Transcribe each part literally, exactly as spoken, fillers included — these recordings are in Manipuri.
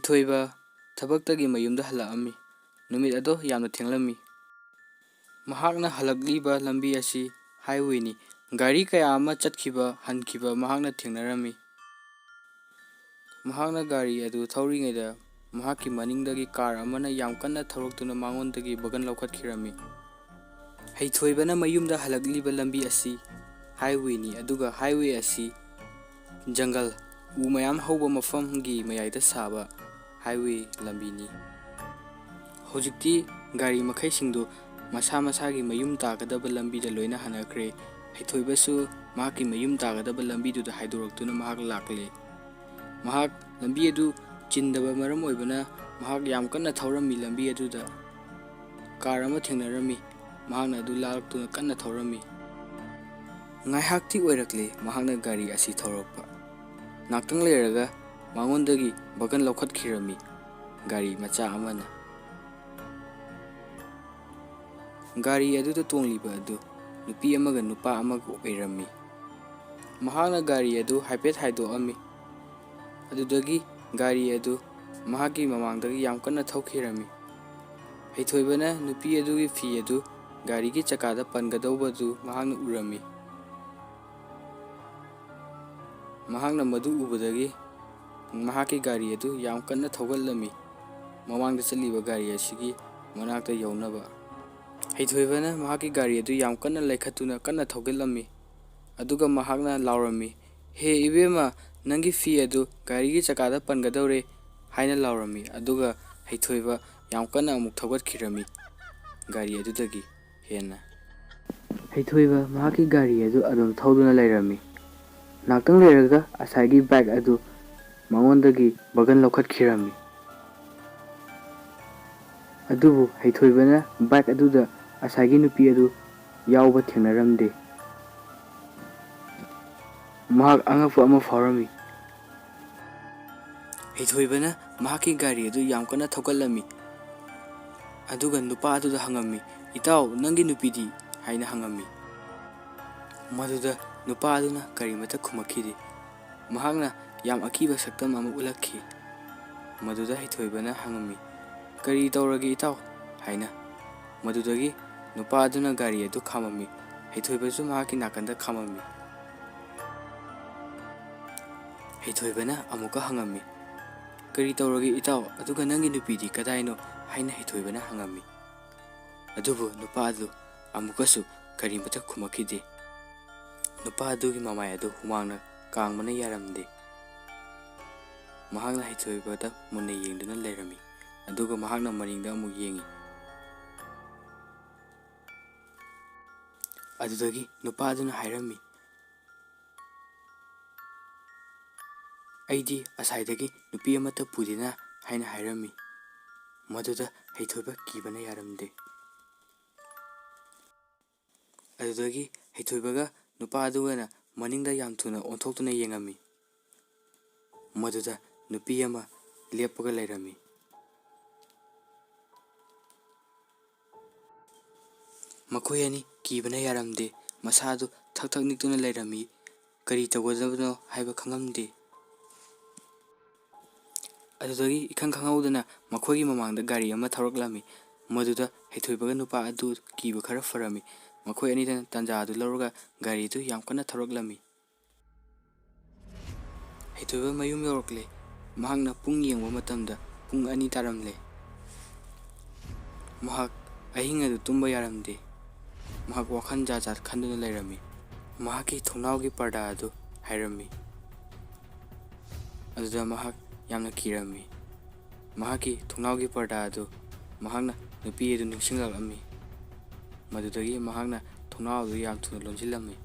ꯍꯩꯊꯣꯏꯕ ꯊꯕꯛꯇꯒꯤ ꯃꯌꯨꯝꯗ ꯍꯜꯂꯛꯑꯝꯃꯤ꯫ ꯅꯨꯃꯤꯠ ꯑꯗꯣ ꯌꯥꯝꯅ ꯊꯦꯡꯂꯝꯃꯤ꯫ ꯃꯍꯥꯛꯅ ꯍꯜꯂꯛꯂꯤꯕ ꯂꯝꯕꯤ ꯑꯁꯤ highwayꯅꯤ꯫ ꯒꯥꯔꯤ ꯀꯌꯥ ꯑꯃ ꯆꯠꯈꯤꯕ ꯍꯟꯈꯤꯕ ꯃꯍꯥꯛꯅ ꯊꯦꯡꯅꯔꯝꯃꯤ꯫ ꯃꯍꯥꯛꯅ ꯒꯥꯔꯤ ꯑꯗꯨ ꯊꯧꯔꯤꯉꯩꯗ ꯃꯍꯥꯛꯀꯤ ꯃꯅꯤꯡꯗꯒꯤ car ꯑꯃꯅ ꯌꯥꯝ ꯀꯟꯅ ꯊꯧꯔꯛꯇꯨꯅ ꯃꯉꯣꯟꯗꯒꯤ ꯕꯒꯟ ꯂꯧꯈꯠꯈꯤꯔꯝꯃꯤ꯫ ꯍꯩꯊꯣꯏꯕꯅ ꯃꯌꯨꯝꯗ ꯍꯜꯂꯛꯂꯤꯕ ꯂꯝꯕꯤ ꯑꯁꯤ highwayꯅꯤ, ꯑꯗꯨꯒ highway ꯑꯁꯤ ꯖꯪꯒꯜ, ꯎ ꯃꯌꯥꯝ ꯍꯧꯕ ꯃꯐꯝꯒꯤ ꯃꯌꯥꯏꯗ ꯁꯥꯕ highway ꯂꯝꯕꯤꯅꯤ꯫ ꯍꯧꯖꯤꯛꯇꯤ ꯒꯥꯔꯤ ꯃꯈꯩꯁꯤꯡꯗꯨ ꯃꯁꯥ ꯃꯁꯥꯒꯤ ꯃꯌꯨꯝ ꯇꯥꯒꯗꯕ ꯂꯝꯕꯤꯗ ꯂꯣꯏꯅ ꯍꯟꯅꯈ꯭ꯔꯦ꯫ ꯍꯩꯊꯣꯏꯕꯁꯨ ꯃꯍꯥꯛꯀꯤ ꯃꯌꯨꯝ ꯇꯥꯒꯗꯕ ꯂꯝꯕꯤꯗꯨꯗ ꯍꯥꯏꯗꯣꯔꯛꯇꯨꯅ ꯃꯍꯥꯛ ꯂꯥꯛꯂꯦ꯫ ꯃꯍꯥꯛ ꯂꯝꯕꯤ ꯑꯗꯨ ꯆꯤꯟꯗꯕ ꯃꯔꯝ ꯑꯣꯏꯕꯅ ꯃꯍꯥꯛ ꯌꯥꯝ ꯀꯟꯅ ꯊꯧꯔꯝꯃꯤ꯫ ꯂꯝꯕꯤ ꯑꯗꯨꯗ car ꯑꯃ ꯊꯦꯡꯅꯔꯝꯃꯤ꯫ ꯃꯍꯥꯛꯅ ꯑꯗꯨ ꯂꯥꯜꯂꯛꯇꯨꯅ ꯀꯟꯅ ꯊꯧꯔꯝꯃꯤ꯫ ꯉꯥꯏꯍꯥꯛꯇꯤ ꯑꯣꯏꯔꯛꯂꯦ ꯃꯍꯥꯛꯅ ꯒꯥꯔꯤ ꯑꯁꯤ ꯊꯧꯔꯛꯄ꯫ ꯉꯥꯛꯇꯪ ꯂꯩꯔꯒ ꯃꯉꯣꯟꯗꯒꯤ ꯕꯒꯟ ꯂꯧꯈꯠꯈꯤꯔꯝꯃꯤ ꯒꯥꯔꯤ ꯃꯆꯥ ꯑꯃꯅ꯫ ꯒꯥꯔꯤ ꯑꯗꯨꯗ ꯇꯣꯡꯂꯤꯕ ꯑꯗꯨ ꯅꯨꯄꯤ ꯑꯃꯒ ꯅꯨꯄꯥ ꯑꯃꯒ ꯑꯣꯏꯔꯝꯃꯤ꯫ ꯃꯍꯥꯛꯅ ꯒꯥꯔꯤ ꯑꯗꯨ ꯍꯥꯏꯐꯦꯠ ꯍꯥꯏꯗꯣꯛꯑꯝꯃꯤ꯫ ꯑꯗꯨꯗꯒꯤ ꯒꯥꯔꯤ ꯑꯗꯨ ꯃꯍꯥꯛꯀꯤ ꯃꯃꯥꯡꯗꯒꯤ ꯌꯥꯝ ꯀꯟꯅ ꯊꯧꯈꯤꯔꯝꯃꯤ꯫ ꯍꯩꯊꯣꯏꯕꯅ ꯅꯨꯄꯤ ꯑꯗꯨꯒꯤ ꯐꯤ ꯑꯗꯨ ꯒꯥꯔꯤꯒꯤ ꯆꯀꯥꯗ ꯄꯟꯒꯗꯧꯕꯗꯨ ꯃꯍꯥꯛꯅ ꯎꯔꯝꯃꯤ꯫ ꯃꯍꯥꯛꯅ ꯃꯗꯨ ꯎꯕꯗꯒꯤ ꯃꯍꯥꯛꯀꯤ ꯒꯥꯔꯤ ꯑꯗꯨ ꯌꯥꯝ ꯀꯟꯅ ꯊꯧꯒꯠꯂꯝꯃꯤ, ꯃꯃꯥꯡꯗ ꯆꯠꯂꯤꯕ ꯒꯥꯔꯤ ꯑꯁꯤꯒꯤ ꯃꯅꯥꯛꯇ ꯌꯧꯅꯕ꯫ ꯍꯩꯊꯣꯏꯕꯅ ꯃꯍꯥꯛꯀꯤ ꯒꯥꯔꯤ ꯑꯗꯨ ꯌꯥꯝ ꯀꯟꯅ ꯂꯩꯈꯠꯇꯨꯅ ꯀꯟꯅ ꯊꯧꯒꯠꯂꯝꯃꯤ, ꯑꯗꯨꯒ ꯃꯍꯥꯛꯅ ꯂꯥꯎꯔꯝꯃꯤ, "ꯍꯦ ꯏꯕꯦꯝꯃ, ꯅꯪꯒꯤ ꯐꯤ ꯑꯗꯨ ꯒꯥꯔꯤꯒꯤ ꯆꯀꯥꯗ ꯄꯟꯒꯗꯧꯔꯦ" ꯍꯥꯏꯅ ꯂꯥꯎꯔꯝꯃꯤ꯫ ꯑꯗꯨꯒ ꯍꯩꯊꯣꯏꯕ ꯌꯥꯝ ꯀꯟꯅ ꯑꯃꯨꯛ ꯊꯧꯒꯠꯈꯤꯔꯝꯃꯤ ꯒꯥꯔꯤ ꯑꯗꯨꯗꯒꯤ ꯍꯦꯟꯅ꯫ ꯍꯩꯊꯣꯏꯕ ꯃꯍꯥꯛꯀꯤ ꯒꯥꯔꯤ ꯑꯗꯨ ꯑꯗꯨꯝ ꯊꯧꯗꯨꯅ ꯂꯩꯔꯝꯃꯤ꯫ ꯉꯥꯛꯇꯪ ꯂꯩꯔꯒ ꯉꯁꯥꯏꯒꯤ bike ꯑꯗꯨ ꯃꯉꯣꯟꯗꯒꯤ ꯕꯒꯟ ꯂꯧꯈꯠꯈꯤꯔꯝꯃꯤ꯫ ꯑꯗꯨꯕꯨ ꯍꯩꯊꯣꯏꯕꯅ bike ꯑꯗꯨꯗ ꯉꯁꯥꯏꯒꯤ ꯅꯨꯄꯤ ꯑꯗꯨ ꯌꯥꯎꯕ ꯊꯦꯡꯅꯔꯝꯗꯦ꯫ ꯃꯍꯥꯛ ꯑꯉꯛꯄ ꯑꯃ ꯐꯥꯎꯔꯝꯃꯤ꯫ ꯍꯩꯊꯣꯏꯕꯅ ꯃꯍꯥꯛꯀꯤ ꯒꯥꯔꯤ ꯑꯗꯨ ꯌꯥꯝ ꯀꯟꯅ ꯊꯧꯒꯠꯂꯝꯃꯤ, ꯑꯗꯨꯒ ꯅꯨꯄꯥ ꯑꯗꯨꯗ ꯍꯪꯉꯝꯃꯤ, "ꯏꯇꯥꯎ, ꯅꯪꯒꯤ ꯅꯨꯄꯤꯗꯤ?" ꯍꯥꯏꯅ ꯍꯪꯉꯝꯃꯤ꯫ ꯃꯗꯨꯗ ꯅꯨꯄꯥ ꯑꯗꯨꯅ ꯀꯔꯤꯃꯠꯇ ꯈꯨꯝꯃꯛꯈꯤꯗꯦ꯫ ꯃꯍꯥꯛꯅ ꯌꯥꯝ ꯑꯀꯤꯕ ꯁꯛꯇꯝ ꯑꯃ ꯎꯠꯂꯛꯈꯤ꯫ ꯃꯗꯨꯗ ꯍꯩꯊꯣꯏꯕꯅ ꯍꯪꯉꯝꯃꯤ, "ꯀꯔꯤ ꯇꯧꯔꯒꯦ ꯏꯇꯥꯎ?" ꯍꯥꯏꯅ꯫ ꯃꯗꯨꯗꯒꯤ ꯅꯨꯄꯥ ꯑꯗꯨꯅ ꯒꯥꯔꯤ ꯑꯗꯨ ꯈꯥꯝꯃꯝꯃꯤ꯫ ꯍꯩꯊꯣꯏꯕꯁꯨ ꯃꯍꯥꯛꯀꯤ ꯅꯥꯀꯟꯗ ꯈꯥꯝꯃꯝꯃꯤ꯫ ꯍꯩꯊꯣꯏꯕꯅ ꯑꯃꯨꯛꯀ ꯍꯪꯉꯝꯃꯤ, "ꯀꯔꯤ ꯇꯧꯔꯒꯦ ꯏꯇꯥꯎ? ꯑꯗꯨꯒ ꯅꯪꯒꯤ ꯅꯨꯄꯤꯗꯤ ꯀꯗꯥꯏꯅꯣ?" ꯍꯥꯏꯅ ꯍꯩꯊꯣꯏꯕꯅ ꯍꯪꯉꯝꯃꯤ꯫ ꯑꯗꯨꯕꯨ ꯅꯨꯄꯥ ꯑꯗꯨ ꯑꯃꯨꯛꯀꯁꯨ ꯀꯔꯤꯃꯠꯇ ꯈꯨꯝꯃꯛꯈꯤꯗꯦ꯫ ꯅꯨꯄꯥ ꯑꯗꯨꯒꯤ ꯃꯃꯥꯏ ꯑꯗꯨ ꯍꯨꯃꯥꯡꯅ ꯀꯥꯡꯕꯅ ꯌꯥꯔꯝꯗꯦ꯫ ꯃꯍꯥꯛꯅ ꯍꯩꯊꯣꯏꯕꯗ ꯃꯨꯟꯅ ꯌꯦꯡꯗꯨꯅ ꯂꯩꯔꯝꯃꯤ꯫ ꯑꯗꯨꯒ ꯃꯍꯥꯛꯅ ꯃꯅꯤꯡꯗ ꯑꯃꯨꯛ ꯌꯦꯡꯉꯤ꯫ ꯑꯗꯨꯗꯒꯤ ꯅꯨꯄꯥ ꯑꯗꯨꯅ ꯍꯥꯏꯔꯝꯃꯤ, "ꯑꯩꯗꯤ ꯑꯁꯥꯏꯗꯒꯤ ꯅꯨꯄꯤ ꯑꯃꯠꯇ ꯄꯨꯗꯦꯅ" ꯍꯥꯏꯅ ꯍꯥꯏꯔꯝꯃꯤ꯫ ꯃꯗꯨꯗ ꯍꯩꯊꯣꯏꯕ ꯀꯤꯕꯅ ꯌꯥꯔꯝꯗꯦ꯫ ꯑꯗꯨꯗꯒꯤ ꯍꯩꯊꯣꯏꯕꯒ ꯅꯨꯄꯥ ꯑꯗꯨꯒꯅ ꯃꯅꯤꯡꯗ ꯌꯥꯝ ꯊꯨꯅ ꯑꯣꯟꯊꯣꯛꯇꯨꯅ ꯌꯦꯡꯉꯝꯃꯤ꯫ ꯃꯗꯨꯗ ꯅꯨꯄꯤ ꯑꯃ ꯂꯦꯞꯄꯒ ꯂꯩꯔꯝꯃꯤ꯫ ꯃꯈꯣꯏ ꯑꯅꯤ ꯀꯤꯕꯅ ꯌꯥꯔꯝꯗꯦ꯫ ꯃꯁꯥꯗꯨ ꯊꯛ ꯊꯛ ꯅꯤꯛꯇꯨꯅ ꯂꯩꯔꯝꯃꯤ꯫ ꯀꯔꯤ ꯇꯧꯒꯗꯕꯅꯣ ꯍꯥꯏꯕ ꯈꯪꯉꯝꯗꯦ꯫ ꯑꯗꯨꯗꯒꯤ ꯏꯈꯪ ꯈꯪꯍꯧꯗꯅ ꯃꯈꯣꯏꯒꯤ ꯃꯃꯥꯡꯗ ꯒꯥꯔꯤ ꯑꯃ ꯊꯧꯔꯛꯂꯝꯃꯤ꯫ ꯃꯗꯨꯗ ꯍꯩꯊꯣꯏꯕꯒ ꯅꯨꯄꯥ ꯑꯗꯨ ꯀꯤꯕ ꯈꯔ ꯐꯔꯝꯃꯤ꯫ ꯃꯈꯣꯏ ꯑꯅꯤꯗꯨꯅ ꯇꯥꯟꯖꯥ ꯑꯗꯨ ꯂꯧꯔꯒ ꯒꯥꯔꯤꯗꯨ ꯌꯥꯝ ꯀꯟꯅ ꯊꯧꯔꯛꯂꯝꯃꯤ꯫ ꯍꯩꯊꯣꯏꯕ ꯃꯌꯨꯝ ꯌꯧꯔꯛꯂꯦ꯫ ꯃꯍꯥꯛꯅ ꯄꯨꯡ ꯌꯦꯡꯕ ꯃꯇꯝꯗ ꯄꯨꯡ ꯑꯅꯤ ꯇꯥꯔꯝꯂꯦ꯫ ꯃꯍꯥꯛ ꯑꯍꯤꯡ ꯑꯗꯨ ꯇꯨꯝꯕ ꯌꯥꯔꯝꯗꯦ꯫ ꯃꯍꯥꯛ ꯋꯥꯈꯜ ꯖꯥꯠ ꯖꯥꯠ ꯈꯟꯗꯨꯅ ꯂꯩꯔꯝꯃꯤ꯫ ꯃꯍꯥꯛꯀꯤ ꯊꯣꯡꯅꯥꯎꯒꯤ ꯄꯔꯗꯥ ꯑꯗꯨ ꯍꯥꯏꯔꯝꯃꯤ꯫ ꯑꯗꯨꯗ ꯃꯍꯥꯛ ꯌꯥꯝꯅ ꯀꯤꯔꯝꯃꯤ꯫ ꯃꯍꯥꯛꯀꯤ ꯊꯣꯡꯅꯥꯎꯒꯤ ꯄꯔꯗꯥ ꯑꯗꯨ ꯃꯍꯥꯛꯅ ꯅꯨꯄꯤ ꯑꯗꯨ ꯅꯤꯡꯁꯤꯡꯂꯛꯂꯝꯃꯤ꯫ ꯃꯗꯨꯗꯒꯤ ꯃꯍꯥꯛꯅ ꯊꯣꯡꯅꯥꯎ ꯑꯗꯨ ꯌꯥꯝ ꯊꯨꯅ ꯂꯣꯟꯁꯤꯜꯂꯝꯃꯤ꯫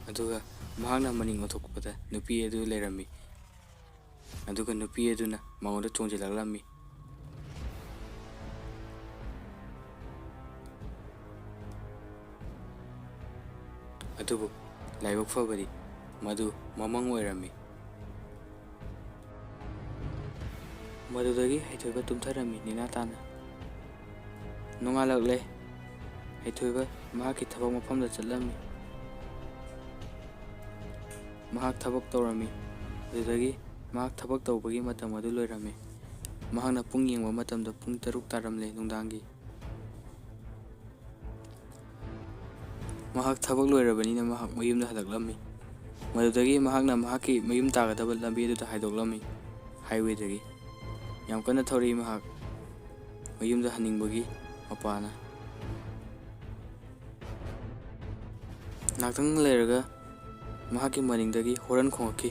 ꯑꯗꯨꯒ ꯃꯍꯥꯛꯅ ꯃꯅꯤꯡ ꯑꯣꯟꯊꯣꯛꯄꯗ ꯅꯨꯄꯤ ꯑꯗꯨ ꯂꯩꯔꯝꯃꯤ꯫ ꯑꯗꯨꯒ ꯅꯨꯄꯤ ꯑꯗꯨꯅ ꯃꯉꯣꯟꯗ ꯆꯣꯡꯁꯤꯜꯂꯛꯂꯝꯃꯤ꯫ ꯑꯗꯨꯕꯨ ꯂꯥꯏꯕꯛ ꯐꯕꯗꯤ ꯃꯗꯨ ꯃꯃꯪ ꯑꯣꯏꯔꯝꯃꯤ꯫ ꯃꯗꯨꯗꯒꯤ ꯍꯩꯊꯣꯏꯕ ꯇꯨꯝꯊꯔꯝꯃꯤ ꯅꯦꯅꯥ ꯇꯥꯅ꯫ ꯅꯣꯡꯉꯥꯜꯂꯛꯂꯦ꯫ ꯍꯩꯊꯣꯏꯕ ꯃꯍꯥꯛꯀꯤ ꯊꯕꯛ ꯃꯐꯝꯗ ꯆꯠꯂꯝꯃꯤ꯫ ꯃꯍꯥꯛ ꯊꯕꯛ ꯇꯧꯔꯝꯃꯤ꯫ ꯑꯗꯨꯗꯒꯤ ꯃꯍꯥꯛ ꯊꯕꯛ ꯇꯧꯕꯒꯤ ꯃꯇꯝ ꯑꯗꯨ ꯂꯣꯏꯔꯝꯃꯤ꯫ ꯃꯍꯥꯛꯅ ꯄꯨꯡ ꯌꯦꯡꯕ ꯃꯇꯝꯗ ꯄꯨꯡ ꯇꯔꯨꯛ ꯇꯥꯔꯝꯂꯦ ꯅꯨꯡꯗꯥꯡꯒꯤ꯫ ꯃꯍꯥꯛ ꯊꯕꯛ ꯂꯣꯏꯔꯕꯅꯤꯅ ꯃꯍꯥꯛ ꯃꯌꯨꯝꯗ ꯍꯜꯂꯛꯂꯝꯃꯤ꯫ ꯃꯗꯨꯗꯒꯤ ꯃꯍꯥꯛꯅ ꯃꯍꯥꯛꯀꯤ ꯃꯌꯨꯝ ꯇꯥꯒꯗꯕ ꯂꯝꯕꯤ ꯑꯗꯨꯗ ꯍꯥꯏꯗꯣꯛꯂꯝꯃꯤ꯫ ꯍꯥꯏꯋꯦꯗꯒꯤ ꯌꯥꯝ ꯀꯟꯅ ꯊꯧꯔꯛꯏ ꯃꯍꯥꯛ ꯃꯌꯨꯝꯗ ꯍꯟꯅꯤꯡꯕꯒꯤ ꯃꯄꯥꯅ꯫ ꯉꯥꯛꯇꯪ ꯂꯩꯔꯒ ꯃꯍꯥꯛꯀꯤ ꯃꯅꯤꯡꯗꯒꯤ ꯍꯣꯔꯟ ꯈꯣꯡꯂꯛꯈꯤ꯫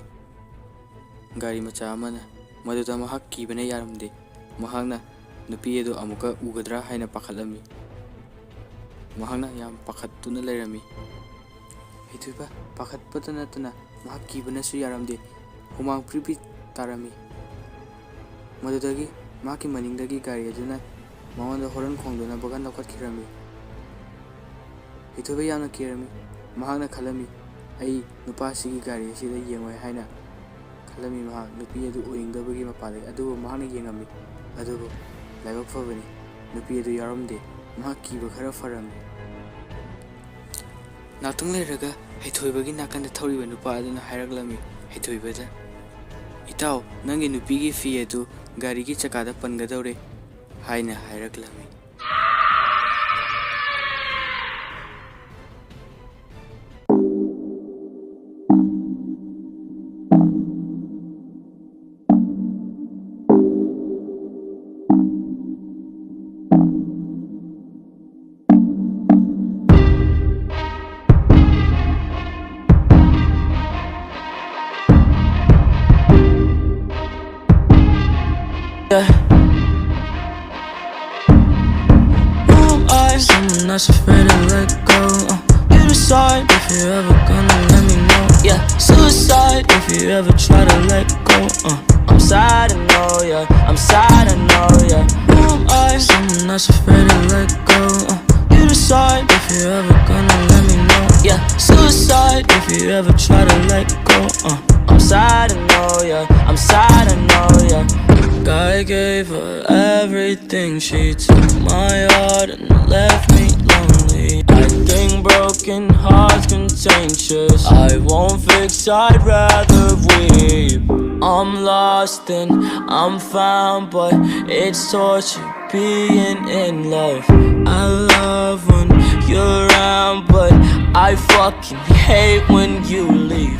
ꯒꯥꯔꯤ ꯃꯆꯥ ꯑꯃꯅ꯫ ꯃꯗꯨꯗ ꯃꯍꯥꯛ ꯀꯤꯕꯅ ꯌꯥꯔꯝꯗꯦ꯫ ꯃꯍꯥꯛꯅ ꯅꯨꯄꯤ ꯑꯗꯨ ꯑꯃꯨꯛꯀ ꯎꯒꯗ꯭ꯔꯥ ꯍꯥꯏꯅ ꯄꯥꯈꯠꯂꯝꯃꯤ꯫ ꯃꯍꯥꯛꯅ ꯌꯥꯝ ꯄꯥꯈꯠꯇꯨꯅ ꯂꯩꯔꯝꯃꯤ꯫ ꯍꯩꯊꯣꯏꯕ ꯄꯥꯈꯠꯄꯇ ꯅꯠꯇꯅ ꯃꯍꯥꯛ ꯀꯤꯕꯅꯁꯨ ꯌꯥꯔꯝꯗꯦ꯫ ꯍꯨꯃꯥꯡ ꯄ꯭ꯔꯤ ꯄ꯭ꯔꯤ ꯇꯥꯔꯝꯃꯤ꯫ ꯃꯗꯨꯗꯒꯤ ꯃꯍꯥꯛꯀꯤ ꯃꯅꯤꯡꯗꯒꯤ ꯒꯥꯔꯤ ꯑꯗꯨꯅ ꯃꯉꯣꯟꯗ ꯍꯣꯔꯟ ꯈꯣꯡꯗꯨꯅ ꯕꯒꯟ ꯂꯧꯈꯠꯈꯤꯔꯝꯃꯤ꯫ ꯍꯩꯊꯣꯏꯕ ꯌꯥꯝꯅ ꯀꯤꯔꯝꯃꯤ꯫ ꯃꯍꯥꯛꯅ ꯈꯜꯂꯝꯃꯤ, "ꯑꯩ ꯅꯨꯄꯥꯁꯤꯒꯤ ꯒꯥꯔꯤ ꯑꯁꯤꯗ ꯌꯦꯡꯉꯣꯏ" ꯍꯥꯏꯅ ꯈꯜꯂꯝꯃꯤ꯫ ꯃꯍꯥꯛ ꯅꯨꯄꯤ ꯑꯗꯨ ꯎꯅꯤꯡꯗꯕꯒꯤ ꯃꯄꯥꯗꯒꯤ, ꯑꯗꯨꯕꯨ ꯃꯍꯥꯛꯅ ꯌꯦꯡꯉꯝꯃꯤ꯫ ꯑꯗꯨꯕꯨ ꯂꯥꯏꯕꯛ ꯐꯕꯅꯤ, ꯅꯨꯄꯤ ꯑꯗꯨ ꯌꯥꯎꯔꯝꯗꯦ꯫ ꯃꯍꯥꯛ ꯀꯤꯕ ꯈꯔ ꯐꯔꯝꯃꯤ꯫ ꯉꯥꯛꯇꯪ ꯂꯩꯔꯒ ꯍꯩꯊꯣꯏꯕꯒꯤ ꯅꯥꯀꯟꯗ ꯊꯧꯔꯤꯕ ꯅꯨꯄꯥ ꯑꯗꯨꯅ ꯍꯥꯏꯔꯛꯂꯝꯃꯤ ꯍꯩꯊꯣꯏꯕꯗ, "ꯏꯇꯥꯎ, ꯅꯪꯒꯤ ꯅꯨꯄꯤꯒꯤ ꯐꯤ ꯑꯗꯨ ꯒꯥꯔꯤꯒꯤ ꯆꯀꯥꯗ ꯄꯟꯒꯗꯧꯔꯦ" ꯍꯥꯏꯅ ꯍꯥꯏꯔꯛꯂꯝꯃꯤ꯫ Yeah. Who am I? Someone that's afraid to let go. Uh, you decide if you're ever gonna let me know. Yeah, suicide if you ever try to let go. Uh, I'm sad, I know, yeah. I'm sad, I know, yeah. Who am I? Someone that's afraid to let go. Uh, you decide if you're ever gonna let me know. Yeah, suicide if you ever try to let go. Uh, I'm sad, I know, yeah. I'm sad, I know, yeah. I gave her everything. She took my heart and left me lonely. I think broken hearts contagious. I won't fix, I'd rather weep. I'm lost and I'm found, but it's torture being in love. I love when you're around, but I fucking hate when you leave.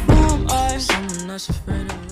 Someone that's afraid of